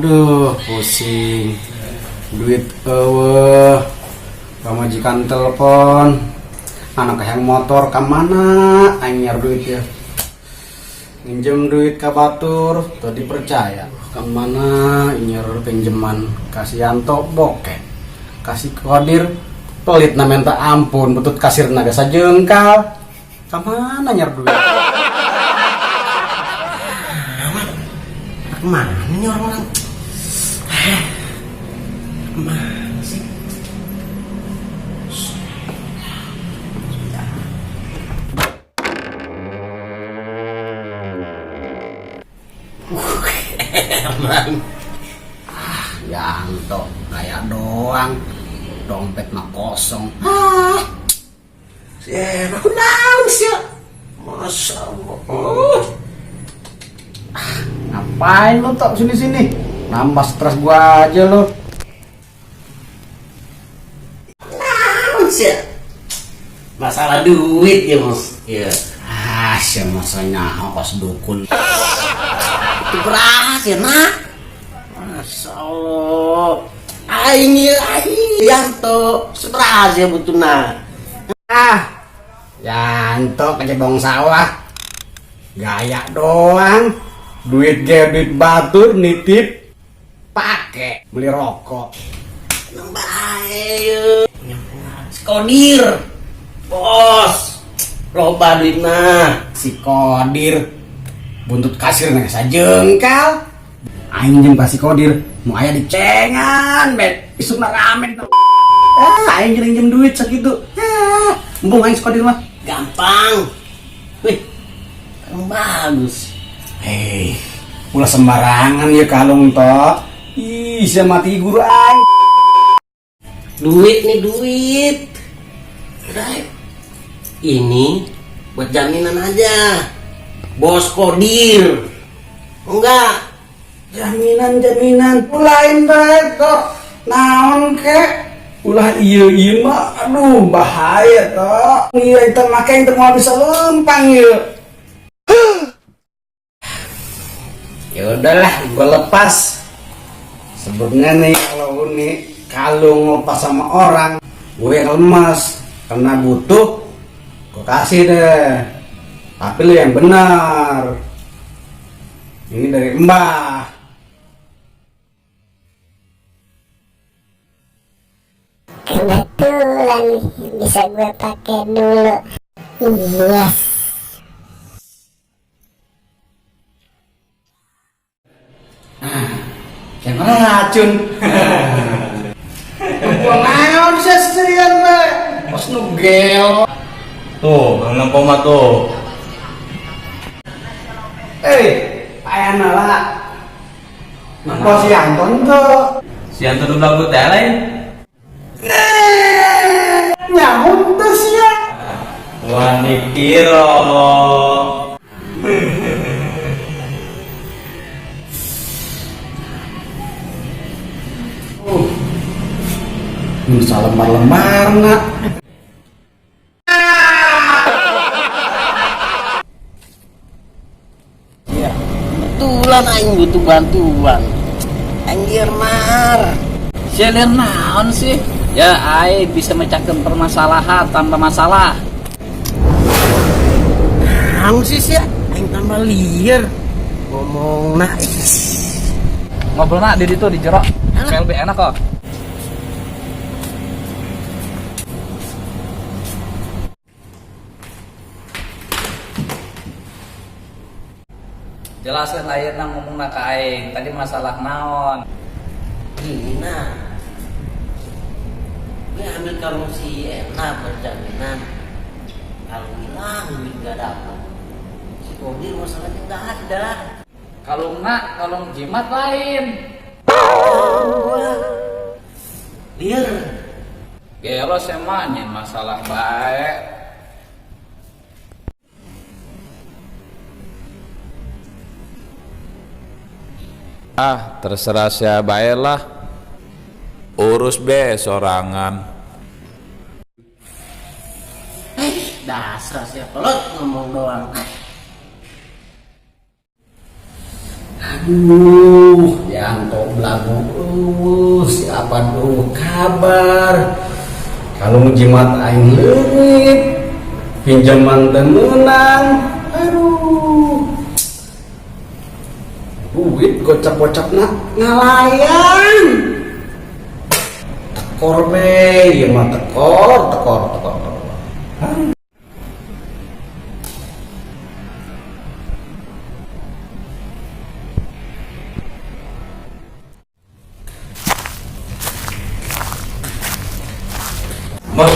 Aduh, pusing. Duit euweuh. Pamajikan telepon. Anak hayang motor ka mana aing nyiar duit ya. Minjem duit ka batur, teu dipercaya. Ka mana nyiar pinjeman ka si Yanto bokeh. Ka si Kodir pelit na minta ampun, butut kasir naga sajengkal. Ka mana nyiar duit? Kemana nih orang-orang? Kemana sih? Emang. Ah, Yanto kayak doang. Dompet mah kosong. Ah. Si enak aku nangis ya. Masya Allah. Ah, ngapain lu tok sini-sini? Nambah stres gua aja lu. Nangis ya. Masalah duit ya, Mas. Iya. Ah, si masanya kos dukun. Itu beras ya, nak. Masya Allah. Aing ya, aing Yanto. Seberas ya butuh nak. Ah, Yanto kecebong sawah. Gaya doang. Duit ge duit batur nitip pake beli rokok. Bae si Kodir. Bos. Loba duitna. Si Kodir buntut kasir nggak sajengkal. Aing jeung ka si Kodir mau aya dicengan bet isukna ramen tuh. Ah, aing jeung duit sakitu. Ah, embung aing si Kodir mah. Gampang. Wih. Emang bagus. Hei, ulah sembarangan ya kalung toh. Ih, sia mati guru aing. Duit nih duit. Udah. Ini buat jaminan aja. Bos Kodir. Enggak. Jaminan-jaminan lain bae toh. Naon kek? Ulah ieu ieu mah aduh bahaya toh. Iya itu make itu mau bisa lempang ieu. Ya udahlah, gue lepas. Sebenarnya nih kalau nih kalung lepas sama orang, gue yang lemas karena butuh, gue kasih deh. Tapi lu yang benar. Ini dari Mbah. Kebetulan nih bisa gue pakai dulu. Yes. Yang racun. Gua naon sih sendirian be. Pas nu gel. Tuh, enam koma tuh. Ayana lah. Napa si Anton tuh? Si Anton udah lagu teh lain. Nyahun tuh sih ya. Wah, nikiro. Bisa lembar-lembar nak. Ya, kebetulan aing butuh bantuan. Anjir mar. Selir naon sih? Ya aing bisa mecahkan permasalahan tanpa masalah. Naon sih sih? Aing tambah liar. Ngomong nak. Ngobrol nak di situ di jerok. PLB enak kok. Jelaskan akhirnya ngomong nak ke aing. Tadi masalah naon? Gini nah. Gue ambil kalung si Ena berjaminan. Kalung hilang, duit nggak dapet. Si Kodir masalahnya nggak ada. Kalung nak, kalung jimat lain. Liar. Gelo semanya masalah baik. Ah, terserah siapa lah. Urus be sorangan. Dasar siapa lo ngomong doang. Aduh, Yanto belagu euweuh, si Apad euweuh kabar. Kalung jimat aing leungit, pinjaman teu meunang. Aduh. Duit gocap-gocapna ngalayang. Tekor be, ieu mah tekor, tekor, tekor, tekor. Bos,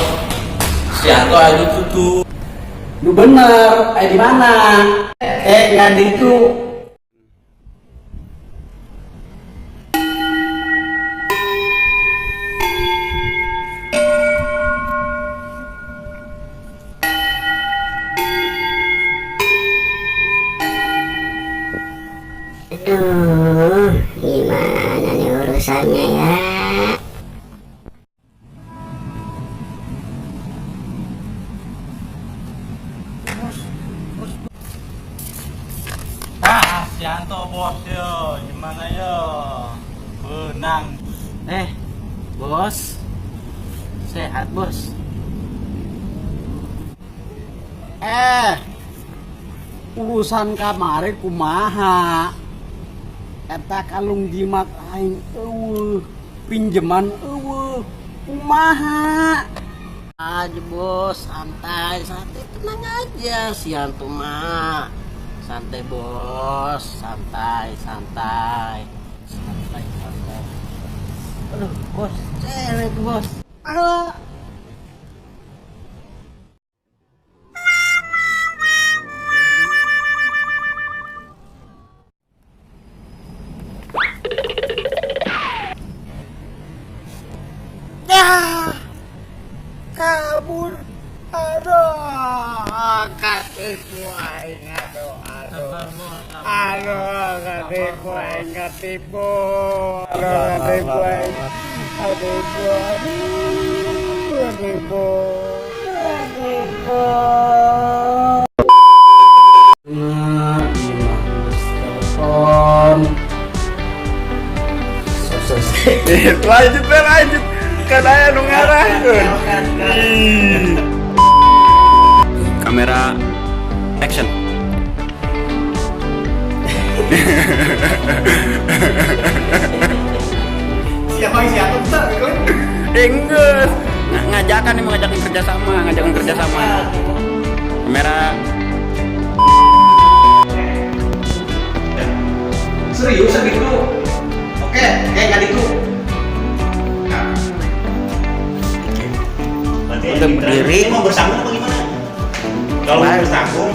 si Yanto aja tuh. Lu bener, di mana? Nggak di itu. Aduh, gimana nih urusannya ya? Ah, si Yanto bos yo, gimana yo? Benang. Bos. Sehat, bos. Urusan kamari kumaha? Eta kalung jimat aing euweuh, pinjeman euweuh, kumaha? Aja bos, santai, santai, tenang aja si Yanto mah. Santai bos, santai, santai, santai, santai. Aduh bos, cewek tuh bos. Alah. Ya, kabur. Aduh, katipu aing, aduh, aduh. Aduh, katipu aing, katipu. Aduh, katipu aing. Katipu, aduh, katipu. Katipu. Nah, ini mah geus telepon. Lanjut, lanjut. Kan aya nu ngarahkeun. Kamera action. Siapa siapa tuh? Enggeus. Ngajakan nih, mengajakan kerjasama, ngajakan kerjasama. Kamera. Serius gitu? Oke, kayak nggak itu. Berarti Udah berdiri. Ini mau bersambung apa gimana? Kalau mau bersambung,